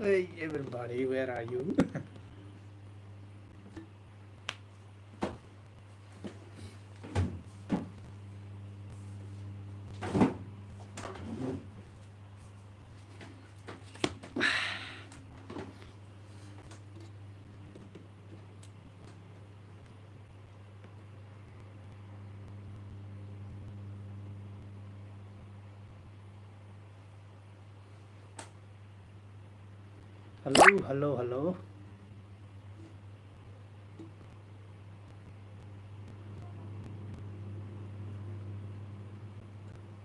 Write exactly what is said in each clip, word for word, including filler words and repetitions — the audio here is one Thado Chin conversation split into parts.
Hey, everybody, where are you? Hello, hello, hello.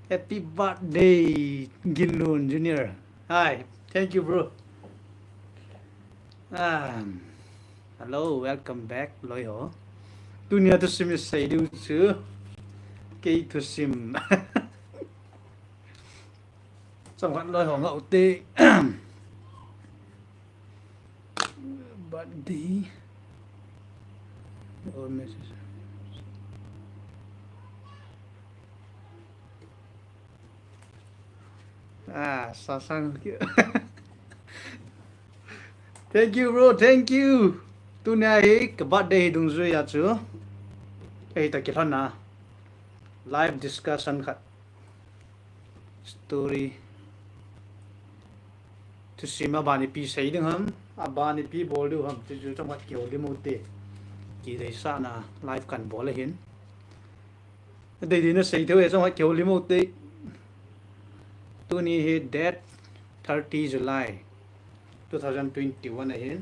Happy birthday, Ginlun Junior. Hi, thank you, bro. Um, hello, welcome back, loi ho. Tunia thusim isei diu chu. Kei thusim. Chomkhat loi ho ngah ute. Birthday. All message. Ah, Sasang. Thank you, bro. Thank you. Tunia hi ka birthday hi dungjui a chu. Ei ta kilhon na. Live discussion khat. Story. Thusim a bani pi sei ding ham, a bani pi bol diu ham, chu chu chomkhat kihoulim ute. Kideisahna live kan bol ahin. Dei dei na sei thei u e, chomkhat kihoulim ute. Tuni hi date thirty July two thousand twenty-one ahin.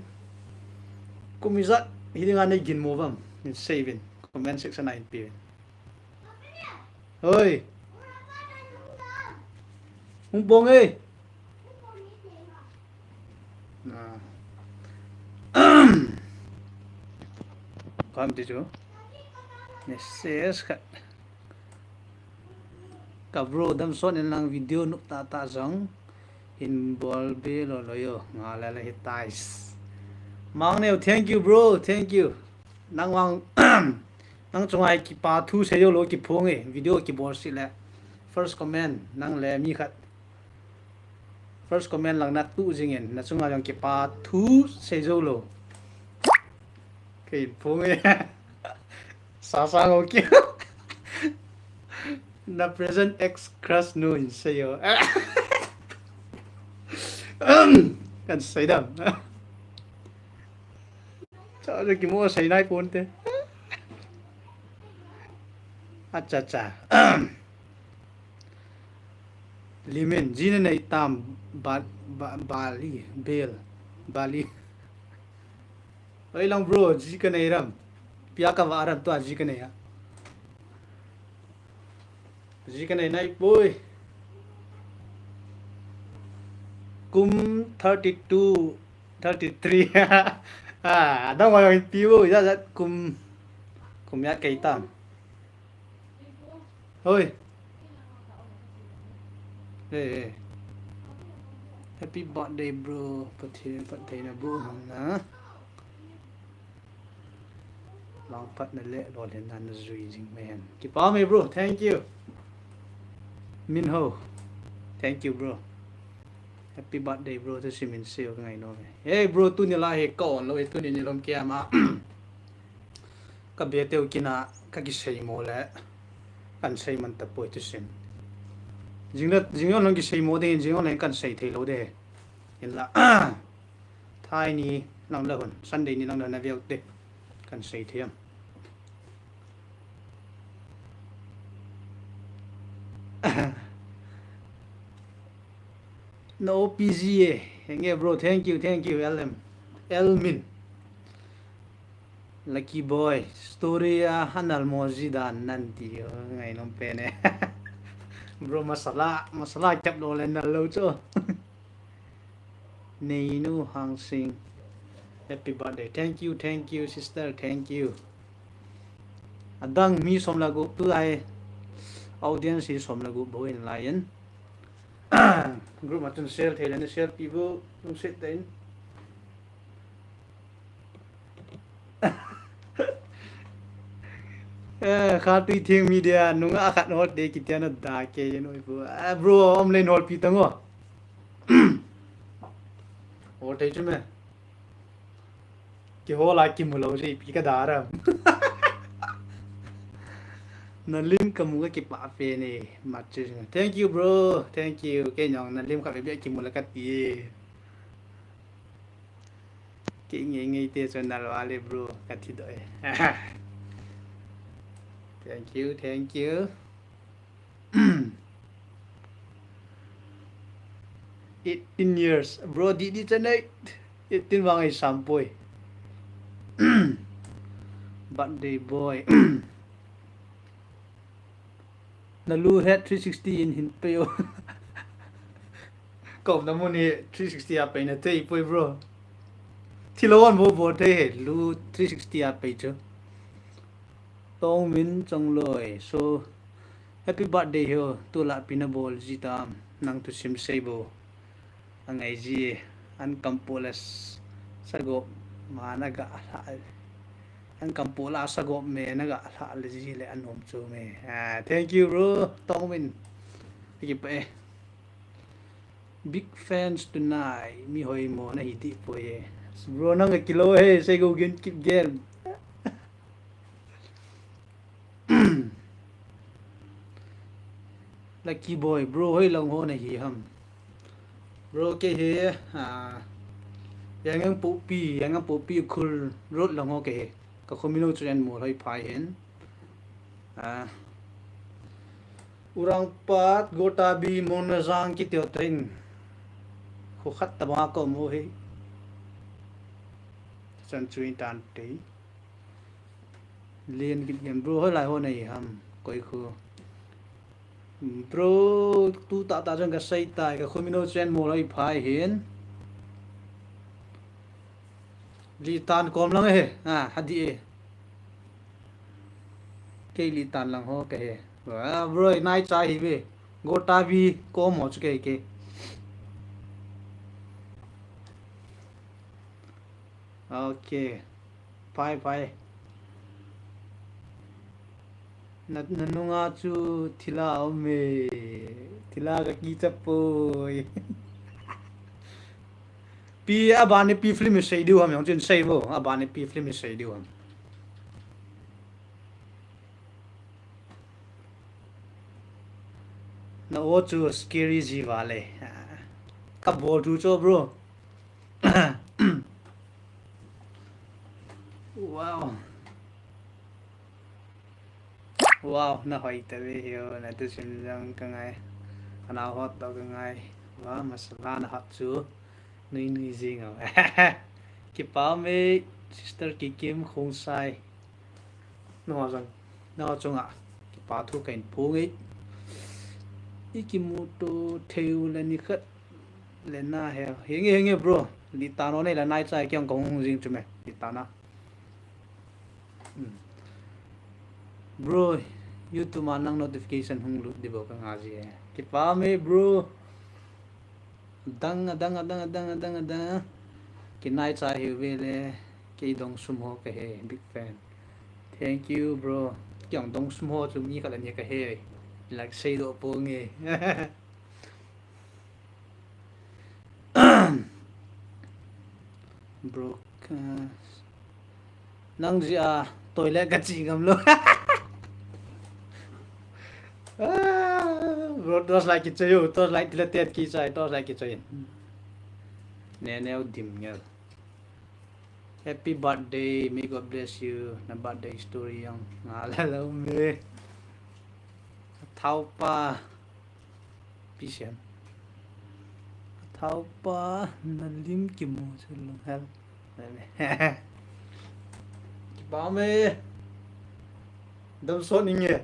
Kum ijat hi dinga nei ginmo vam, nei sei uvin, comment section a hin pe uvin. Hoi. Hung pong e. Ah. Kam ti chu. Message khat. Ka bro, damsot in lang, video nop tah tah jong hin bol be lou loi o, nga le le hi tais. Mangneo, thank you bro, thank you. Nang vang, nang chunga hi kipa thu sei jou lou kiphong e, video kibol sih le. First comment, nang le mi khat. First comment lang na tu jing in, na chunga jong kipa thu sei jou lou. Kei phong e. Sasang okay. Na present ex crush nu in sei o. Kan sei dam. Cha, cha, kimo sei nai pon te. Acha, cha. Limin, ji nanei tam, ba, ba, bali, bel, bali. Oi lang bro, ji kanei ram. Pia kava ram tua ji kanei a. Ji kanei nai poi. Kum thirty-two, thirty-three. Ah, adang wa pi bo, ja ja kum, kum ya kei tam. Hoi. Hey, hey. Happy birthday, bro. Pathen, Pathen na bro, na. Longphat na le lolhinna na jui jing mai hen. Kipa me, bro. Thank you. Minho. Thank you, bro. Happy birthday, bro. Thusim in sei u ka ngai nom e. Hey, bro, tuni la hi ka on lou e, tuni nilhom kiam a. Ka be teu kina ka kiseimo le. Kan sei man tapoi thusim. Jing le, jing on lang kiseimo ding, jing on lang kan sei thei lou de. Hinla. Thai ni lang le hun, Sunday ni lang le hun na veu te. Kan sei thei am. Na O P G e. Henge bro, thank you, thank you, L M. Elmin. Lucky boy. Story a hanal mo ji dan nan ti o, ngai nom pen e. Bro, masala, masala kep lou le nal lou chu. Neinu Hangsing. Happy birthday. Thank you, thank you, sister. Thank you. Adang mi som le gup tu ai. Audience hi som le gup bou in lai in. Group ma chun share thei le na share pi bou, lungset tah in. Eh, Kha Tui Theng Media, nunga khat hol te kiti a na da ke ye noi bro. Ah, bro, om le hol pi tang o. Ho thei chu me. Kihol a kimu lou ji, ipi ka da ham. Na lim ka mu ka kipah pen e, Machi. Thank you, bro. Thank you. Kei jong na lim khat beh beh kimu le ka ti e. Kei ngei ngei te channel vale, bro. Ka ti doh e. Thank you, thank you. Eighteen years. Bro, di di chanai. Eighteen vang ei sam poi. Birthday boy. Na lu het three sixty in hin pei o. Ka umna mun hi three sixty a pei na thei poi, bro. Thilou an bo bo thei he, lu three sixty a pei chu. Tongmin Chongloi. So, happy birthday ho. Tulai ipi na bol ji tam. Nang thusim sei bo. Angai ji, an kampu le s-, sagop ma na ga lha. An kampu la sagop me na ga lha le ji le an hom chu me. Ah, thank you, bro. Tongmin. Kipah e. Big fans tonight. Mi hoimo na hi ti poi e. Bro, nang ka kilou he, sei go gin kip gel. Lucky boy, bro, hoi lang ho na hi ham. Bro, kei hi, ah, Yangon Popi, Yangon Popi Ukhrul road lang ho kei hi. Ka khomi no chu en mo hoi phai hin. Ah, Urangpat, Gotabi, Monajang kiti ho teng. Kho khat tama ka um u hi. Chan chu in tan tei. Len kit gen, bro, hoi lai ho na hi ham, koi khu. Bro, tu tah tah jong ka sei tai, ka khomi no chu en mo hoi phai hin. Litan kom lang e, ah, ha di e. Kei Litan lang ho ka hi. Ah, bro, nai cha hi ve. Gotabi kom ho chu kei kei. Ok. Phai, phai. Na, na nunga chu thila um e. Thila ka kicha poi. Pi, aban ipi film i sei diu ham, jong chin sei bo. Aban ipi film i sei diu ham. Na o chu scary ji vale. Ka bol thu cho, bro. Wow. Wow, na hoi ta ve hio, na thusim jong ka ngai. Ka nao hot to ka ngai. Wow, masala na hot chu. Nui nui jing o. Kipa me, sister Kikim Khongsai. Nangho jong, nangho chunga kipa thu kahin phong e. I kimuto thei u le nikhat le na he. Henge, henge, bro. Litan o nei la nai chai kiang kong hung jing chu me. Litan a. Hmm. Bro, YouTube a nang notification hung lut di bo ka nga ji e. Kipa me, bro. Adang, adang, adang, adang, adang, adang. Kinai cha hiu ve le, kei Dongsum ho ka hi, big fan. Thank you, bro. Kei Dongsum ho chu mi khat ani ka hi. Like, sei doh ponge. Bro, ka Nang jeh a toilet ka che ngam lou. Ah, bro, torchlight kichoi o, torchlight tila tet kichai, torchlight kichoi in. Ne neo dim ngel. Happy birthday, may God bless you. Na birthday story jong nga la lou me. Thao pa. Pi siam. Thao pa, na lim kimu chu lunghel. Kipa me. Damsot ning e.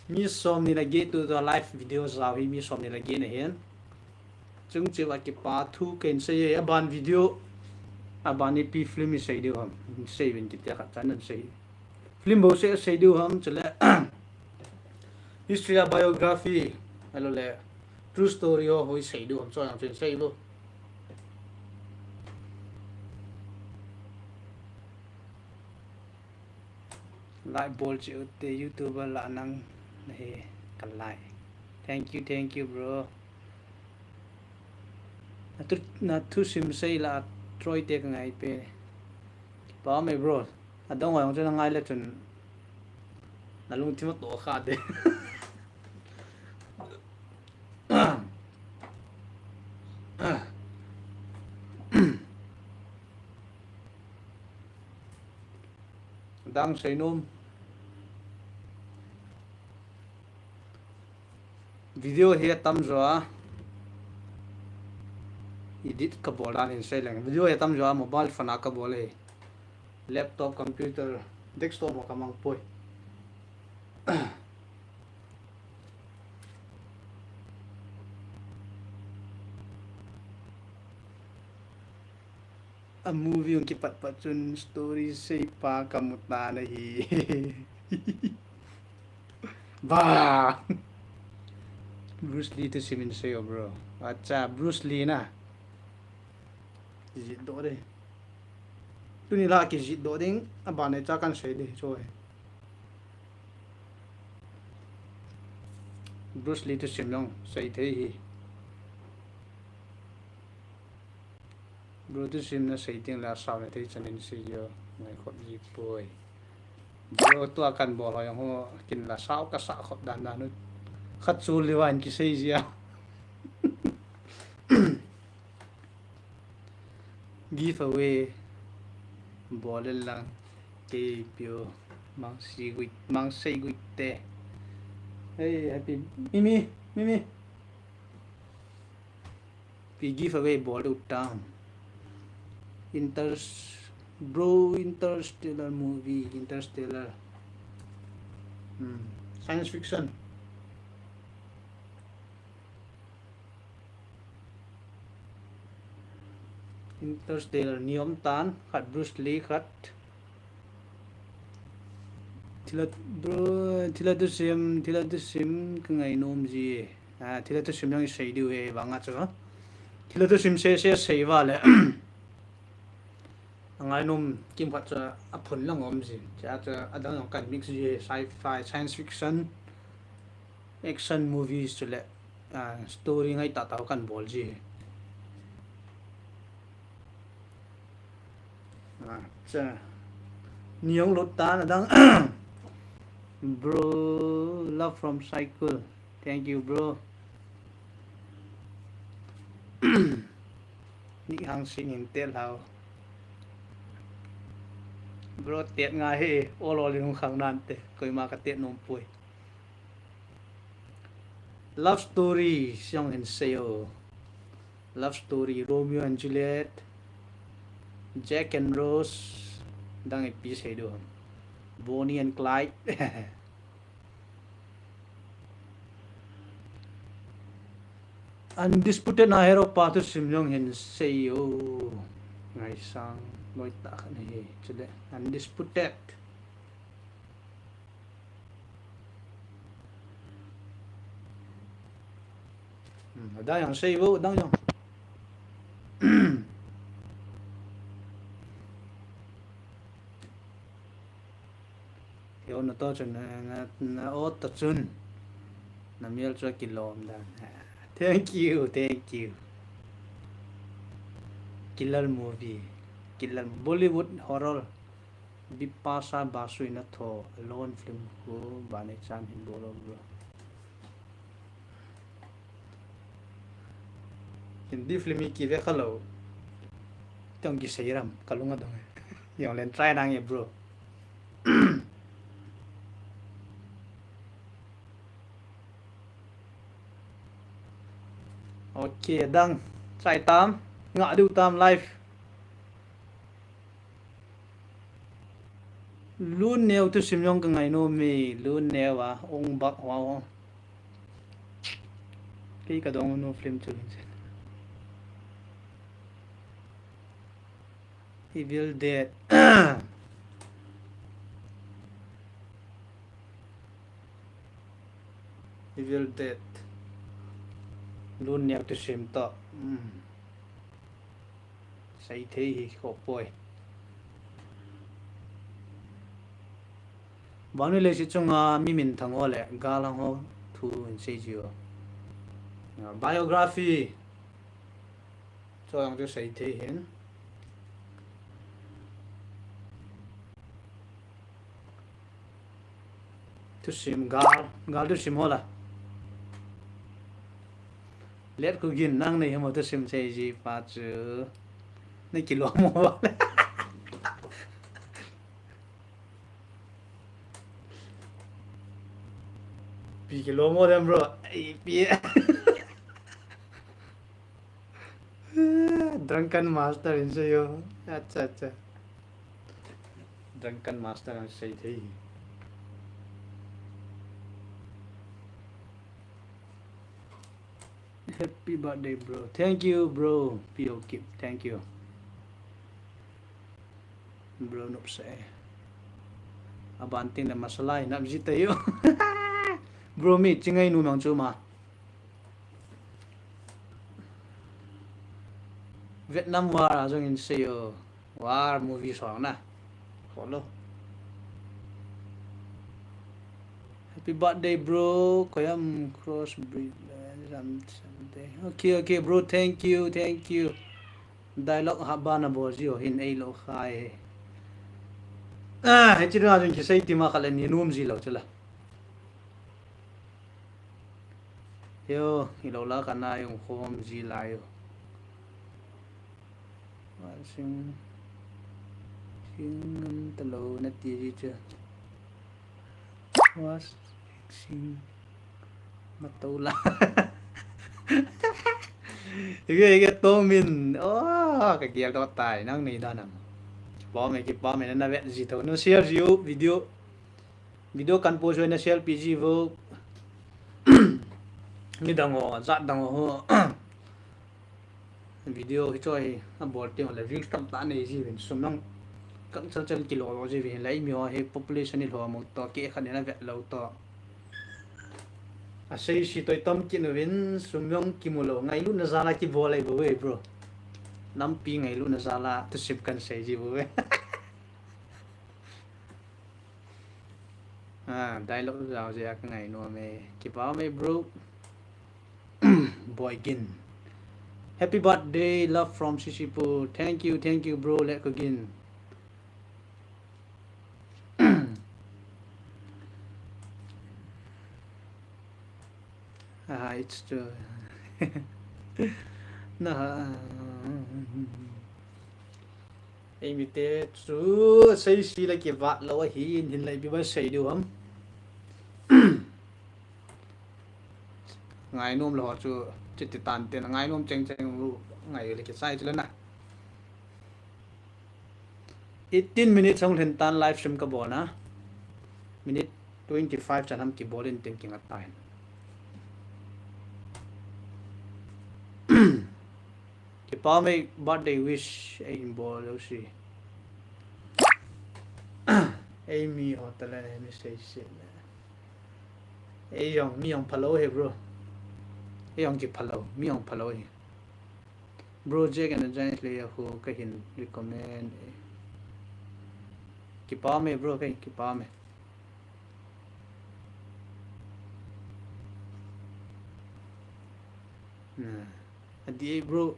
Mi som ni la get tu, tu live video jao hi mi som ni la get na hin. Chung cheh uva kipa thu kahin sei e, aban video, aban ipi film i sei diu ham. Sei uvin kiti khat chan nan sei. Film bou sei, sei diu ham, chule history a biography, ahilou le true story ho, hoi sei diu ham, chua jong chen sei bou. Like bol cheh u te, YouTuber lah nang nahi ka like. Thank you, thank you, bro. Na thu, na thusim sei la a Troy te ka ngai pe. Kipa me bro. Adang hoi hong chu na ngai le chun na lungthim a to kha de. Dang sei nom. Video hi atam jo a. Edit ka bol dan hin sei leng. Video hi atam jo a mobile phone a ka bol e. Laptop, computer, desktop ho ka mang poi. A movie hung kipat pat chun story sei pa ka mu ta na hi. Ba! Bruce Lee thusim in sei o bro. Acha, Bruce Lee na. Kijih doh de. Tuni la kijih doh ding, aban e cha kan sei de, choi. Bruce Lee thusim jong sei thei hi. Bro thusim na sei ding la sao na thei chan in sei jo, ngai khop ji poi. Bro tua kan bol hoi ho, kin la sao ka sa khop dan dan u. Khat chu liwa in kisei ji a. Giveaway bol le lang, kei pio, mang si gui, mang sei gui te. Hey, happy, Mimi, Mimi. Pi giveaway bol u tam. Inter-, bro, Interstellar movie, Interstellar. Hmm. Science fiction. Interstellar ni om tan, khat Bruce Lee, khat. Thila, bro, thila thusim, thila thusim ka ngai nom ji. A, thila thusim jong i sei diu e, vang a chu. Thila thusim sei, sei, sei va le. A ngai nom kim khat chu a phun lang om ji. Cha chu adang jong kan mix ji, sci-fi, science fiction, action movies chu le. A, story ngai tah tah kan bol ji. Acha. Ni jong lut tan adang. Bro, love from Saikul. Thank you, bro. Ni hang sing in tel hao. Bro, tet ngai he, ol ol in hung khang nan te. Koima ka tet nom poi. Love story, siang hin sei o. Love story, Romeo and Juliet, Jack and Rose, dang ipi sei diu ham. Bonnie and Clyde. Undisputed na hero pa thusim jong hin sei o. Ngaisang loi tah khat hi, chule Undisputed. Hmm, adang jong sei vo, adang jong. Keo na to chun, na, na, na o to chun. Na mial chu kilom dan. Thank you, thank you. Killer movie. Killer Bollywood horror. Bipasha Basu in athoh Alone film khu banei chan hin bol o bro. Hindi film hi kive kha lou. Tong kisei ram, ka lung adong e. Jong len try nange bro. Ok, dang. Try tam. Ngah diu tam live. Lun Neo thusim jong ka ngai nom e, Lun Neo a, Ong Bak Hwa. Kei ka dong nom film chu hin sen. Evil Dead. Evil Dead. Lun Neo thusim to. Hmm. Sei thei hi kho poi. Vannoi leiset chunga mi minthang ho le gal hang ho thu hin sei ji o. Biography. Toh jong chu sei thei hin. Thusim gal, gal thusim ho la. Let Kugin, nang nei himo thusim sei ji pa chu. Nei kilom mo ba le. Pi kilom mo dem bro. Ei pi. Drunken Master in sei o. Acha, acha. Drunken Master in sei thei. Happy birthday, bro. Thank you, bro. P O Kip, thank you. Bro, nop se. Aban ting le masala in nap ji te yo. Bro, mi chingai nu mang chu ma. Vietnam War a jong in sei o. War movie song na. Follow. Happy birthday, bro. Koyam Crossbridge. Okay, okay, bro. Thank you, thank you. Dialogue haba na bol ji o hin ei lo khai. Ah, hichi na jong kisei ti ma kha le ni num ji lo chu la. Yo, i lo la ka na jong khom ji lai o. Wa sing, sing ngam ta lo na ti ji chu. Wa sing ma to la. Ige, ige, to min. Oh, ka gel to tai, nang nei da nam. Kipah me, kipah me, na vet ji tho. Na share ji u video. Video kan post uve na share pi ji vo. Mi dang ho, jat dang ho. Video hi choi a bol teng le views tamtah nei ji uvin sum jong kang chal chal kilo lo ji uvin le mi ho hi population hi lhom u to kei khat in a vet lo to. A sei si toi tom kit uvin sum jong kimu lo ngailutna jal a kibol ahi bou ve bro. Nampi ngailutna jal a thusim kan sei ji bou ve. Ah, dialogue jao jeh a ka ngainom e. Kipah e bro. Boy Gin. Happy birthday, love from Sisipur. Thank you, thank you, bro. Let Kugin. Ah, it's true. Na. Eimi te chu sei si le kivat lou ahin, hin le ipi ba sei diu ham. Ngainom lou chu, chuti tan te ngainom cheng cheng u ngai le kisai chu le na. Eighteen minutes hung lhin tan live stream ka bol na. Minute twenty five chan ham kibol in tin kinga ta hin. Kipah e birthday wish ei hin bol lou si. Ei mi ho ta le mi sei si le. Ei jong mi jong phalou he bro. Ei jong kiphalou, mi jong phalou he. Bro, Jack and the Giant Slayer ho ka hin recommend e. Kipah e bro, ka hin kipah e. Na, adi e bro.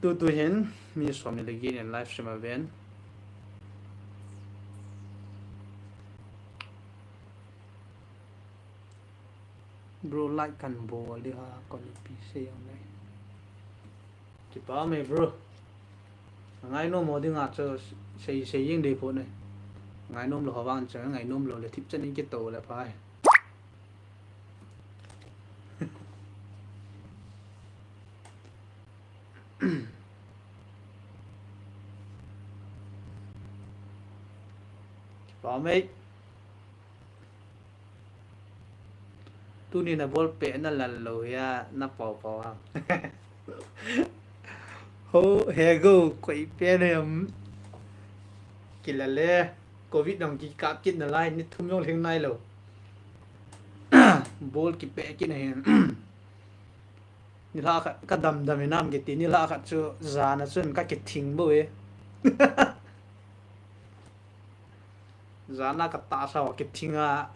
Tu tu hin mi som ni le get in live stream a ven. Bro, like kan bol di ha, kon ipi sei jong le. Kipah e bro. Ngainom ho dinga chu sei, sei jing dei pon e. Ngainom lou ho vang chu ngainom lou le thip chan in kito le pha e. Kipah e. Tuni na bol peh na lal lou hia na pau pau ham. Ho, he go, koi peh na ham. Kila le, covid dong kikap kit na lai, ni thum jong lhing nai lou. Bol kipeh kit na hin. Nilhah khat ka dam dam in am kiti, nilhah khat chu jan a chun ka kithing bou e. Jan a ka tahsa ho kithing a,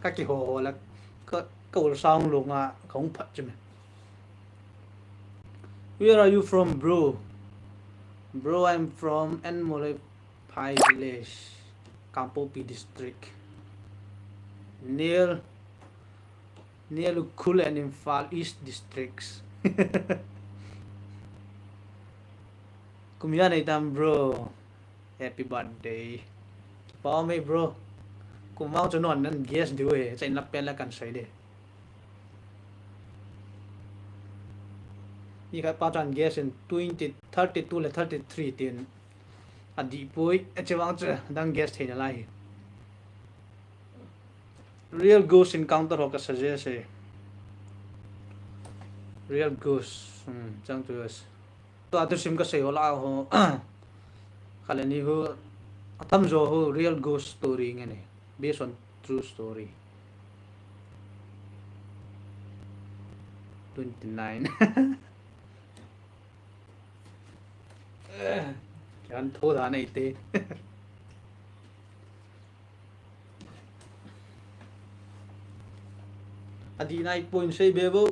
ka kiho ho le, Ka, ka ul sang lunga ka hung phat chu me. Where are you from, bro? Bro, I'm from N Molei Phai village, Kangpokpi district. Near, near Ukhrul and Imphal East districts. Kum ijat nei tam, bro? Happy birthday. Kipah e, bro. Kum vang chu non nan guess diu e, chain la pen la kan sei de. Mi khat pa chan guess in twenty, thirty-two le thirty-three tin. Adih poi, ache vang chu dang guess thei nalai hi. Real ghost encounter ho ka suggest e. Real ghost, hmm, chang chu. Tua thusim ka sei ho la ho. Khat le ni ho, atam jo ho real ghost story nge ne. Based on true story. Twenty-nine. Kian tho da nei te. Adih nai point sei be bo.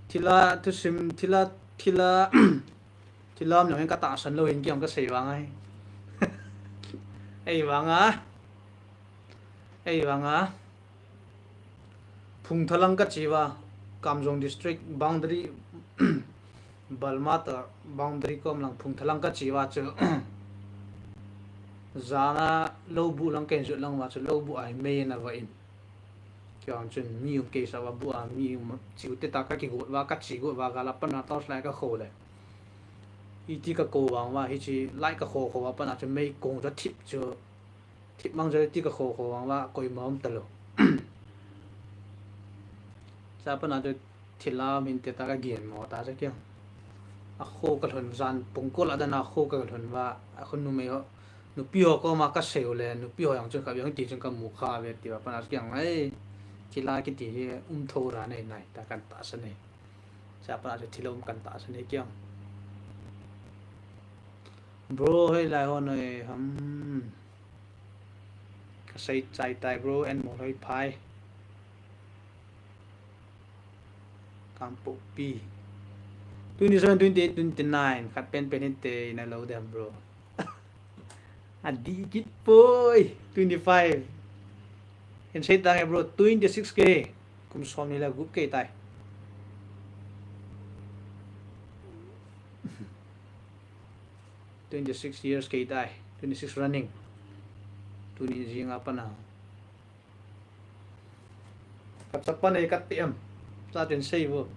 Thila, thusim, thila, thila, thila, mi hin ka tahsan lou hin kiang ka sei vang ai. Ei vang a. Ei vang a. Phungthalang ka chi uva, Kamjong district boundary, Balmata boundary kom lang Phungthalang ka chi uva chu. Jana lou bu lang ken jut lang uva chu lou bu ai mei na va in. Kiang chun mi um kei sa va bu a mi um chiu te ta ka kigot uva ka chi got uva ka la pana torch light ka kho le. Iti ka ko vang uva hichi light ka kho kho uva pana chu mei kong chu thip chu. Thip mang joi ti ka kho kho vang uva koima um talou. Cha pana chu thila min te ta ka gen mo ta cha kiang. A kho ka lhon jan pung ko la dan a kho ka lhon uva a kho numei ho. Nupi ho koma ka sei u le, nupi ho jong chun ka biang ti chun ka mu kha ve ti uva pana kiang ai. Thila kiti hi um tho ra nei nai ta kan tahsan e. Cha pana chu thila um kan tahsan e kiang. Bro, hei lai ho noi ham. Ka sei chai tai, bro, N Molei Phai. Kangpokpi. Twenty-seven, twenty-eight, twenty-nine. Khat pen pen hite na lou dem, bro. Adih kit poi. Twenty-five. Hin sei ta nge, bro. Twenty-six K. Kum som ni le gup kei tai. Twenty-six years kei tai, twenty-six running. Tuni jing a pana. Ka chapa nei ka ti em. Cha tin sei vo.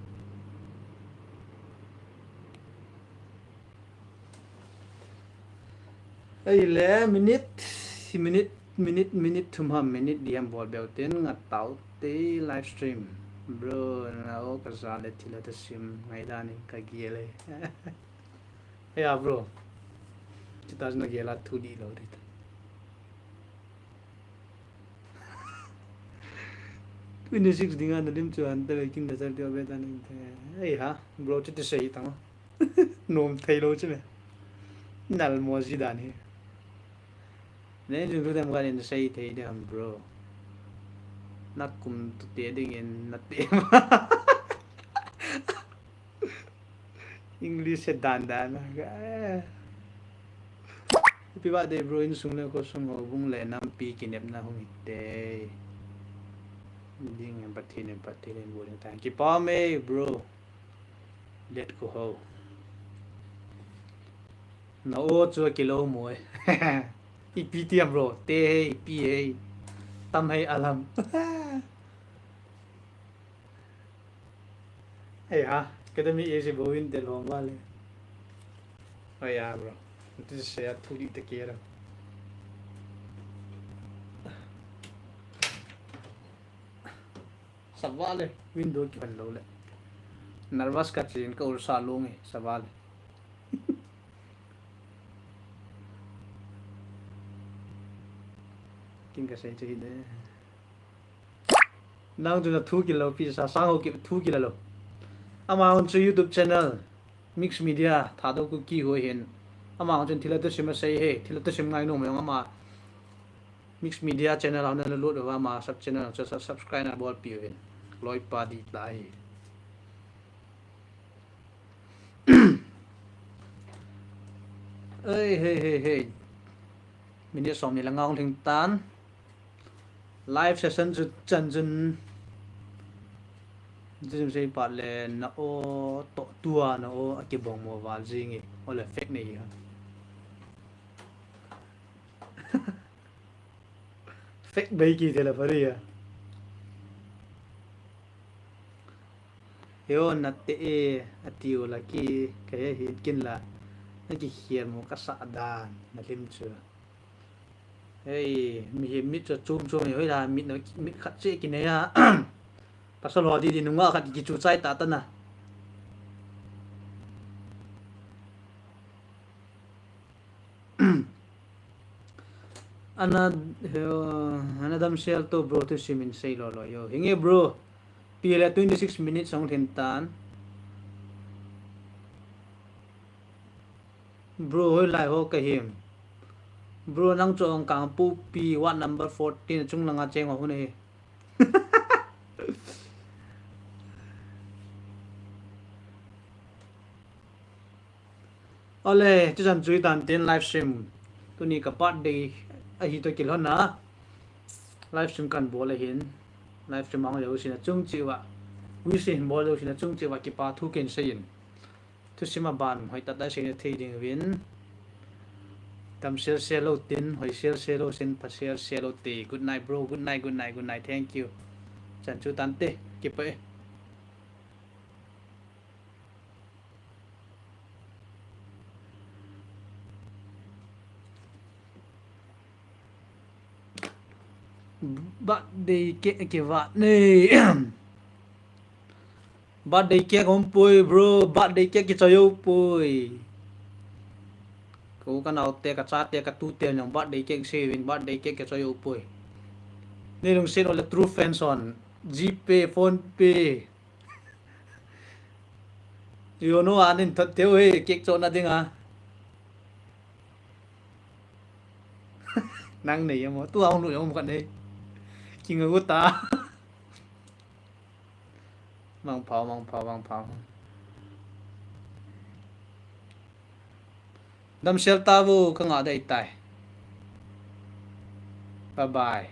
Ei le minute, minute, minute, minute thum ham, minute di ham bol beu tin nga tau te live stream. Bro, na o ka za le thila ta sim ngai da ni ka gi le. Hey, ah, bro. Kita na gela thu di lo rit. Twenty-six dinga na lim chu han te king da char ti o be ta ni te. Hey, ha, bro, chu te sei ta. Nom thei lo chu me. Nal mo ji dan hi. Ne jung tu dem ga ni sei thei de ham, bro. Na kum tu te ding in na te. English he dan dan. Happy birthday, bro. Insung le khosung houbung le nampi kinepna hung hite. Ding em Pathen em Pathen em bol ta. Kipah e, bro. Let go ho. Na o chu kilo mo e. Ipi ti am, bro. Te he, ipi he. Tam he alam. Ei ha, Academy A C bou in tel hom vale. Oi ya, bro. This is a thuli te kera. Savale, window ki ban lo le. Nervous ka chin ka ul sa long e, savale. King ka sei che hi de. Nang chu na thu kila lo, pi sa sang ho ki thu kila lo. Ama hon chu YouTube channel, Mix Media, Thadou Kuki ho hin. Ama hon chun thila thusim asei he, thila thusim ngai nom jong ama Mix Media channel a nana lut uva, ama sub channel chu subscribe na bolpeh uvin. Loipa dih tah ahi. Ei, hei, hei, hei. Minute som ni le nga hung lhing tan. Live session chu chan chun. Chu sei pat le na o toh tua na o akibang mo val jing e. O le fake nei ha. Fake bei kiti la pha ding a. Heo nate e, atiu la ki, kahe hin kin la. Nakikhel mo kasa dan, na lim chu. Hei, mihem mit chu chom chom e, hoila mit na, mit khat che kinei a. Pasal ho di di nunga khat kichu chai ta ta na. Ana, heo, ana damsel to bro, thusim in sei lolo yo. Hinge bro, pi le twenty six minutes hung lhin tan. Bro, hoilai ho kahim. Bro, nang chu ong kang pu pi, ward number fourteen, chung langa cheng ho hun ahi. Ole, chuchan chui tan tin live stream. Tuni ka birthday ahi toh kilhon a. Live stream kan bol ahin. Live stream ang leu sina chung chiwa. Wish in bol leu sina chung chiwa kipa thu ken seiyin. Thusim a ban hoi tata seina thei ding uvin. Tam sel sel lo tin, hoi sel sel lo sin, pha sel sel lo te. Good night, bro. Good night, good night, good night. Thank you. Chan chu tan te. Kipa e. Birthday cake kivat nei. Birthday cake hom poi, bro. Birthday cake kichoi jou poi. Ko ka nao te, ka cha te, ka tu te, nang birthday cake se vin, birthday cake kichoi jou poi. Nei lungset ole true fans hon. GPay, PhonePe. Yono a nin thot teu he, cake chohna dinga. Nang nei amo, tu a hung lut amo khat nei. Kinga gu ta. Mangpha, mangpha, mangpha. Damsel ta vo, ka ngah dei tai. Bye bye.